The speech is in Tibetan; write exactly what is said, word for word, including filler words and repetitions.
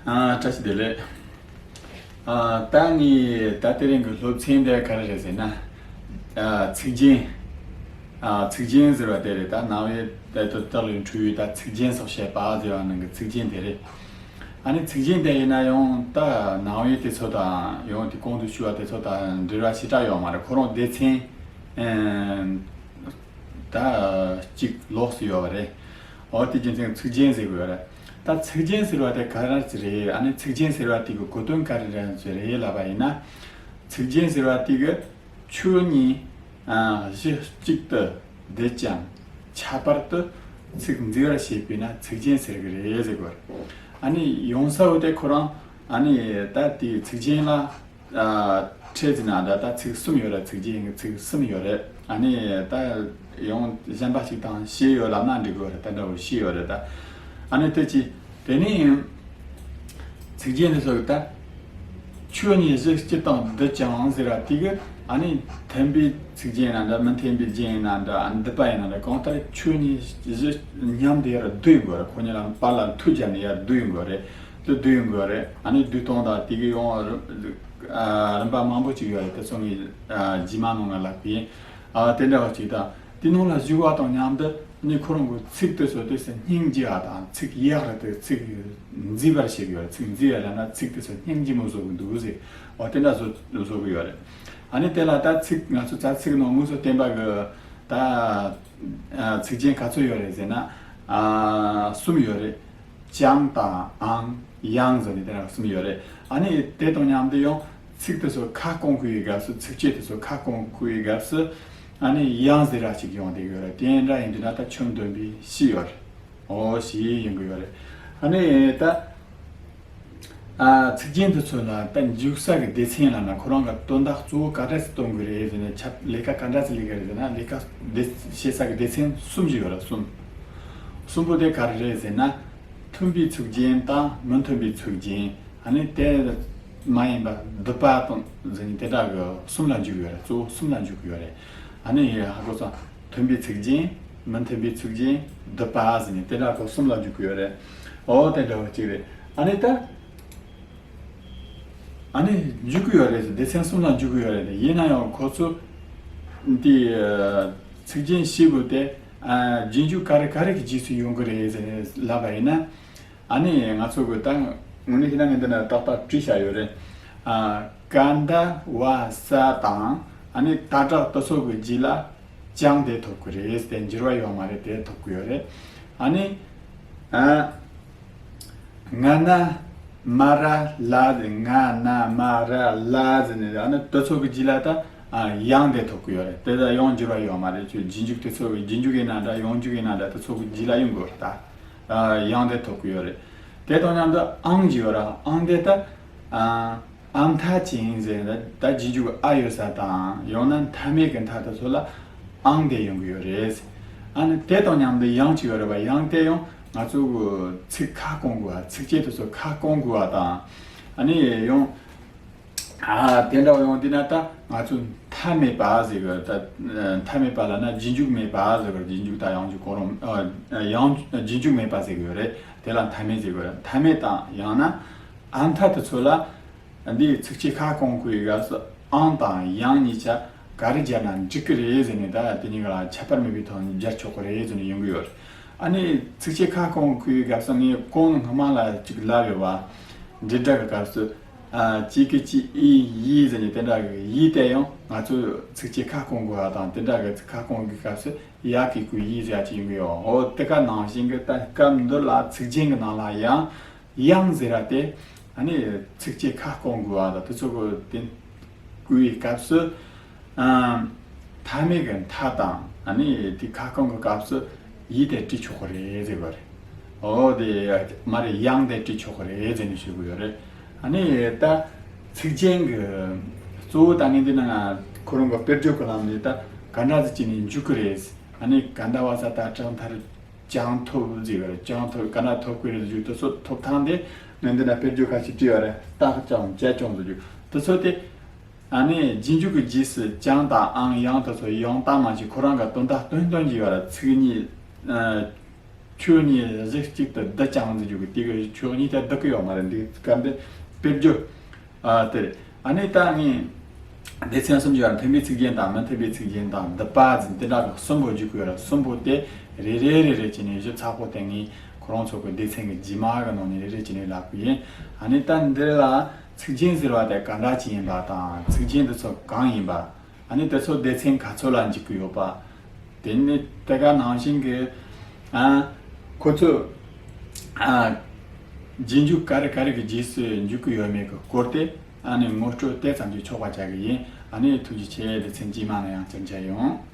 ཨ། བཀྲ་ཤིས་བདེ་ལེགས། ཨ། ད་ངས་ད་དེ་རིང་གི་སློབ་ཚན་དེ་ག་རེ་རེད་ཟེར་ན། ཨ། ཚིག་རྒྱན། ཨ། ཚིག་རྒྱན་ཟེར་བ་དེ་རེད། ད་ནང་པའི་ད་དོན་དག་ལས་འཕྲོས་པའི་ད་ཚིག་རྒྱན་སོགས་བཤད་པ་ཟེར་བ་ནང་གི་ཚིག་རྒྱན་དེ་རེད། ཨ་ནི་ཚིག་རྒྱན་དེ་ཡིན་ན་ཡང་ད་ནང་པའི་དེ་ཚོ་དང་ཡང་དེ་གོང་དུ་ཞུས་པ་དེ་ཚོ་དང་འབྲེལ་བ་ཞེ་དྲག་ཡོད་མ་རེད། ཁོ་རང་སྡེ་ཚན། ཨ། ད་གཅིག་ལོགས་སུ་ཡོད་པ་རེད། འོ། དེ་རྒྱུ་མཚན་ཚིག་རྒྱན་ཟེར་དགོས་རེད། ད་ཚིག་རྒྱན་ཟེར་བ་དེ་ག་རེ་རེད། ཨ་ནི་ཚིག་རྒྱན་ཟེར་བ་དེ་གི་གོ་དོན་ག་རེ་རེད་ཟེར་རེད་ལབ་པ་ཡིན་ན། ཚིག་རྒྱན་ཟེར་བ་དེ་གི་ཆོས་གཉིས། ཨ། གཞི་གཅིག་ཏུ་ལྡན་ཅིང་ཁྱད་པར་དུ་ཚིག་མཛེས་པར་བྱེད་པས་ན་ཚིག་རྒྱན་ཟེར་གི་རེད་ཟེར་དགོས་རེད། ཨ་ནི་ཡོང་ས་བོ་དེ་ཁོ་རང་ཨ་ནི་ད་དེ་ཚིག་རྒྱན་ལ། ཨ། ཕྲད་ཟེར་ན་འདྲ། ད་ཚིག་གསུམ་ཡོད་རེད། ཚིག་རྒྱན་གྱི་ཚིག་གསུམ་ཡོད་རེད། ཨ་ནི་ད་ཡང་གཞན་པ་ཞིག་དང་བཤད་ཡོད་ལབ་ན་འགྲིག་གི་རེད། ད་འདྲ་བོ་བཤད་ཡོད་རེད་ད། ཨ་ནི་དེ་ཅི། དེ་ནི་ཚིག་རྒྱན་འདི་ཚོ་གི་ད་ཆོས་གཉིས་གཞི་གཅིག་དང་ལྡན་ཅིང་ཟེར་བ་དེ་གི། ཨ་ནི་མཐུན་པའི་ཚིག་རྒྱན་ཡིན་ན་འདྲ། མི་མཐུན་པའི་རྒྱན་ཡིན་ན་འདྲ། ཨ་ནི་སྡུད་པ་ཡིན་ན་འདྲ། གང་ལྟར་ཆོས་གཉིས་གཞི་མཉམ་དུ་ཡར་བསྡུ་ཡོང་གི་རེད། ཁོ་གཉིས་ལ་བར་ལ་མཐུད་བརྒྱབ་ནས་ཡར་བསྡུ་ཡོང་གི་རེད། དེ་བསྡུ་ཡོང་གི་རེད། ཨ་ནི་བསྡུ་སྟངས་དང་དེ་གི་ཡང་། ཨ། རིམ་པ་མང་པོ་ཅིག་ཡོད་རེད། དེ་ཚོ་ངས། ཨ། རྗེས་མ་ནང་ལ་ལབ་གི་ཡིན། ཨ། དེ་འདྲ་བ་ཅིག་དང་དེ་ནང་ལ་ཞུགས་པ་དང་མཉམ་དུ་ནི་ཁོ་རང་གི་ཚིག་དེ་ཚོ་དེ་ཚོ་སྙིང་རྗེ་བ་དང་། ཚིག་ཡག་རེད་དེ། ཚིག་མཛེས་པར་བྱེད་ཀྱི་ཡོད་རེད། ཚིག་མཛེས་པ་ལབ་ན་ཚིག་དེ་ཚོ་སྙིང་རྗེ་མོ་བཟོ་གི་འདུག་ཟེར། འོ། དེ་འདྲ་བཟོ་བཟོ་གི་ཡོད་རེད། ཨ་ནི་དེ་ལ་ད་ཚིག་ང་ཚོ་ད་ཚིག་ནང་དངོས་སུ་བསྟན་པ་གི་ད། ཨ། ཚིག་རྒྱན་ག་ཚོད་ཡོད་རེད་ཟེར་ན། ཨ། གསུམ་ཡོད་རེད། ཅང་དང་ཨང་། ཡང་ཟེར་ནས་དེ་འདྲ་གསུམ་ཡོད་རེད། ཨ་ནི་དེ་དང་མཉམ་དུ་ཡང་ཚིག་དེ་ཚོ་ཁ་སྐོང་དགོས་པའི་སྐབས་སུ། ཚིགས་བཅད་དེ་ཚོ་ཁ་སྐོང་དགོས་པའི་སྐབས་སུ། ཨ་ནི་ཡང་ཟེར་ར་ཅིག་ཡོང་བསྡད་ཡོད་རེད། དེ་འདྲ་ཡིན་དུས་ན་ད་ཁྱོན་བསྡོམས་པའི་བཞི་ཡོད་རེད། འོ། བཞི་ཡོང་གི་ཡོད་རེད། ཨ་ནི་ད། ཨ། ཚིག་རྒྱན་དེ་ཚོ་ལ་ད་འཇུག་ས་གི་སྡེ་ཚན་ལབ་ན། ཁོ་རང་གི་དོན་དག་གཙོ་བོ་ག་འདྲ་ཞིག་སྟོན་དགོས་རེད་ཟེར་ན། ཁྱབ་ལས་ཀ་ག་འདྲ་ཞིག་ལས་ཀ་རེད་ཟེར་ན། ལས་ཀ་སྡེ་བྱེད་ས་གི་སྡེ་ཚན་གསུམ་ཞིག་ཡོད་རེད། གསུམ། གསུམ་པོ་དེ་ག་རེ་རེད་ཟེར་ན། མཐུན་པའི་ཚིག་རྒྱན་དང་མི་མཐུན་པའི་ཚིག་རྒྱན། ཨ་ནི་དེ་མ་ཡིན་པ་སྡུད་པ་དང་ཟེར་ནས་དེ་འདྲ་གི་གསུམ་ལ་འཇུག་གི་ཡོད་རེད། གཙོ་བོ་གསུམ་ལ་འཇུག་གི་ཡོད་རེད། ཨ་ནི་ཧ་གོ་སོང་། མཐུན་པའི་ཚིག་རྒྱན། མི་མཐུན་པའི་ཚིག་རྒྱན། སྡུད་པ་ཟེར་ནས་དེ་འདྲ་གི་གསུམ་ལ་འཇུག་གི་ཡོད་རེད། འོ། དེ་འདྲ་བ་ཅིག་རེད། ཨ་ནི་ད། ཨ་ནི་འཇུག་གི་ཡོད་རེད། སྡེ་ཚན་གསུམ་ལ་འཇུག་གི་ཡོད་རེད། ཡིན་ན་ཡང་ཁོ་ཚོ་འདི། ཨ། ཚིག་རྒྱན་བཞི་པོ་དེ། ཨ། རྗེས་འཇུག་ག་རེ་ག་རེ་གི་རྗེས་སུ་ཡོང་གི་རེད་ཟེར་ནས་ལབ་པ་ཡིན་ན། ཨ་ནི་ང་ཚོ་གི་ད་དངོས་གནས་བཤད་ན་ངས་འདི་ན་ཏག་ཏག་བྲིས་བཞག་ཡོད་རེད། ཨ། ཀ་ད་བ་ས་དང་། ཨ་ནི་ད་དྲག་དེ་ཚོ་གི་རྗེས་ལ་ཅང་དེ་ཐོབ་གི་རེད། དེ་འགྱུར་བ་ཡོད་མ་རེད། དེ་ཐོབ་གི་ཡོད་རེད། ཨ་ནི། ཨ། ང་ན་མ་ར་ལ་ཟེར། ང་ན་མ་ར་ལ་ཟེར་ནས། ཨ་ནི་དེ་ཚོ་གི་རྗེས་ལ་ད། ཨ། ཡང་དེ་ཐོབ་གི་ཡོད་རེད། དེ་ད་ཡང་འགྱུར་བ་ཡོད་མ་རེད། ཁྱོད་རྗེས་འཇུག་དེ་ཚོ་གི་རྗེས་འཇུག་ཡིན་ན་འདྲ། ཡང་འཇུག་ཡིན་ན་འདྲ། དེ་ཚོ་གི་རྗེས་ལ་ཡོང་གི་ཡོད་རེད་ད། ཨ། ཡང་དེ་ཐོབ་གི་ཡོད་རེད། དེ་དང་མཉམ་དུ་ཨང་ཅིག་ཡོད་ར། ཨང་དེ་ད། ཨ། ཨ་མཐའ་ཅན་ཟེར། ད་ད་རྗེས་འཇུག་ཨ་ཡོད་ས་དང་། ཡང་ན་མཐའ་མེད་ཀྱི་མཐའ་དེ་ཚོ་ལ་ཨང་དེ་ཡོང་གི་ཡོད་རེད། ཨ་ནི་དེ་དང་མཉམ་དུ་ཡང་ཅིག་ཡོད་རེད་པ། ཡང་དེ་ཡང་ང་ཚོ་གི་ཚིག་ཁ་སྐོང་དགོས་པ། ཚིགས་བཅད་དེ་ཚོ་ཁ་སྐོང་དགོས་པ་དང་། ཨ་ནི་ཡང་། ཨ། དེ་འདྲ་བ་ཡོང་དུས་ན་ད་ང་ཚོ་མཐའ་མེད་པ་ཟེར་གི། ད་མཐའ་མེད་པ་ལབ་ན་རྗེས་འཇུག་མེད་པ་ཟེར་གི། རྗེས་འཇུག་དང་ཡང་འཇུག་གང་རུང་། ཨ། ཡང་རྗེས་འཇུག་མེད་པ་ཟེར་གི་ཡོད་རེད། དེ་ལ་མཐའ་མེད་ཟེར་གི་ཡོད་རེད། མཐའ་མེད་དང་ཡང་ན་ཨ་མཐའ་དེ་ཚོ་ལ། འདིའི་ཚིགས་བཅད་ཁ་སྐོང་དགོས་པའི་སྐབས་སུ་ཨང་དང་ཡང་གཉིས་ཆ་ག་རེ་སྦྱར་ན་འགྲིག་གི་རེད་ཟེར་ནས། ད་དེ་གཉིས་ཀ་ལ་ཁྱད་པར་མེད་པའི་ཐོག་ནས་སྦྱར་ཆོག་གི་རེད་ཟེར་ནས་ཡོང་གི་ཡོད། ཨ་ནི་ཚིགས་བཅད་ཁ་སྐོང་དགོས་པའི་སྐབས་སུ་ངས་གོང་སྔ་མ་ལ་ཅིག་ལབ་ཡོད་པ། འབྲེལ་སྒྲ་གི་སྐབས་སུ། ཨ། ཅི་གི་ཅི་ཨི་ཡི་ཟེར་ནས་དེ་འདྲ་གི་ཡི་དེ་ཡང་ང་ཚོས་ཚིགས་བཅད་ཁ་སྐོང་དགོས་པ་དང་། དེ་འདྲ་གི་ཁ་སྐོང་གི་སྐབས་སུ་ཡ་གི་གུ་ཡི་ཟེར་ཡ་ཅིག་ཡོང་གི་ཡོད། འོ། དེ་ག་ནང་བཞིན་གི་ད་སྐབས་འདི་ལ་ཚིག་རྒྱན་གི་ནང་ལ་ཡང་། ཡང་ཟེར་བ་དེ། ཨ་ནི་ཚིགས་བཅད་ཁ་སྐོང་དགོས་པ་དང་དེ་ཚོ་གི་དེ་བཀོལ་བའི་སྐབས་སུ། ཨམ། མཐའ་མེད་ཀྱི་མཐའ་དང་། ཨ་ནི་དེ་ཁ་སྐོང་གི་སྐབས་སུ་ཡི་དེ་བྲིས་ཆོག་གི་རེད་ཟེར་བ་རེད། འོ། དེ་མ་རེད། ཡང་དེ་བྲིས་ཆོག་གི་རེད་ཟེར་ནས་ཞུ་གི་ཡོད་རེད། ཨ་ནི་ད་ཚིག་རྒྱན་གྱི་གཙོ་བོ་ད་ངས་འདི་ནང་ཁོ་རང་གི་དཔེར་བརྗོད་ཀྱི་ལམ་ནས་ད་ག་འདྲ་ཟིག་བྱས་ནས་འཇུག་གི་རེད། ཨ་ནི་ག་ད་བ་ས་ད་དྲག་མཐར་ཅང་ཐོབ་ཟེར་བ་རེད། ཅང་ཐོབ། ག་ན་ཐོབ་ཀྱི་རེད་ཟེར་རྒྱུ་དེ་ཚོ་ཐོབ་ཐང་དེ་ངས་འདི་ན་དཔེར་བརྗོད་ཁ་ཤས་བྲིས་པ་རེད། རྟགས་ཅང་བྱས་ཀྱང་ཟེར་རྒྱུ་དེ་ཚོ་དེ། ཨ་ནི་རྗེས་འཇུག་གི་རྗེས་སུ་ཅང་དང་ཨང་ཡང་དེ་ཚོ་ཡང་དག་མ་ཞིག་ཁོ་རང་གི་དོན་དག་སྟོན་སྟོན་གྱི་ཡོད་རེད། ཚིག་གཉིས། ཨ། ཆོས་གཉིས་གཞི་གཅིག་ཏུ་བསྡུ་ཅིང་འཛིན་རྒྱུ་གི་དེ་གི་ཆོས་གཉིས་དེ་བསྡུ་གི་ཡོད་མ་རེད། འདི་སྐབས་འདི་དཔེར་བརྗོད། ཨ་དེ་རེད། ཨ་ནི་ད་ངས་སྡེ་ཚན་སུམ་ཅུ་པ་མཐུན་པའི་ཚིག་རྒྱན་དང་མི་མཐུན་པའི་ཚིག་རྒྱན་དང་སྡུད་པ་ཟེར་དེ་འདྲ་གི་གསུམ་པོ་འཇུག་གི་ཡོད་རེད། གསུམ་པོ་དེ་རེ་རེ་རེ་རེ་བྱས་ནས་ཞིབ་ཚགས་པོ་དེ་ངས་ཁོ་རང་ཚོ་གི་སྡེ་ཚན་གི་རྗེས་མ་གི་ནང་ནས་རེ་རེ་བྱས་ནས་ལབ་གི་ཡིན། ཨ་ནི་ད་འདིར་ལ་ཚིག་རྒྱན་ཟེར་བ་དེ་ག་འདྲ་ཅིག་ཡིན་པ་དང་ཚིག་རྒྱན་འདི་ཚོ་གང་ཡིན་པ། ཨ་ནི་དེ་ཚོ་སྡེ་ཚན་ག་ཚོད་ལ་འཇུག་གི་ཡོད་པ། དེ་ནི་དེ་ག་ནང་བཞིན་གྱི་ཨ་ཁོ་ཚོས་ཨ་རྗེས་འཇུག་ག་རེ་ག་རེ་གི་རྗེས་སུ་འཇུག་གི་ཡོད་མེད་ཀྱི་སྐོར་དེ་ཨ་ནི་ངོ་སྤྲོད་དེ་ཙམ་གྱིས་ཆོག་པ་བྱ་གི་ཡིན། ཨ་ནི་ཐུགས་རྗེ་ཆེ། སྡེ་ཚན་རྗེས་མ་ལ་ཡང་བསྐྱར་མཇལ་ཡོང་།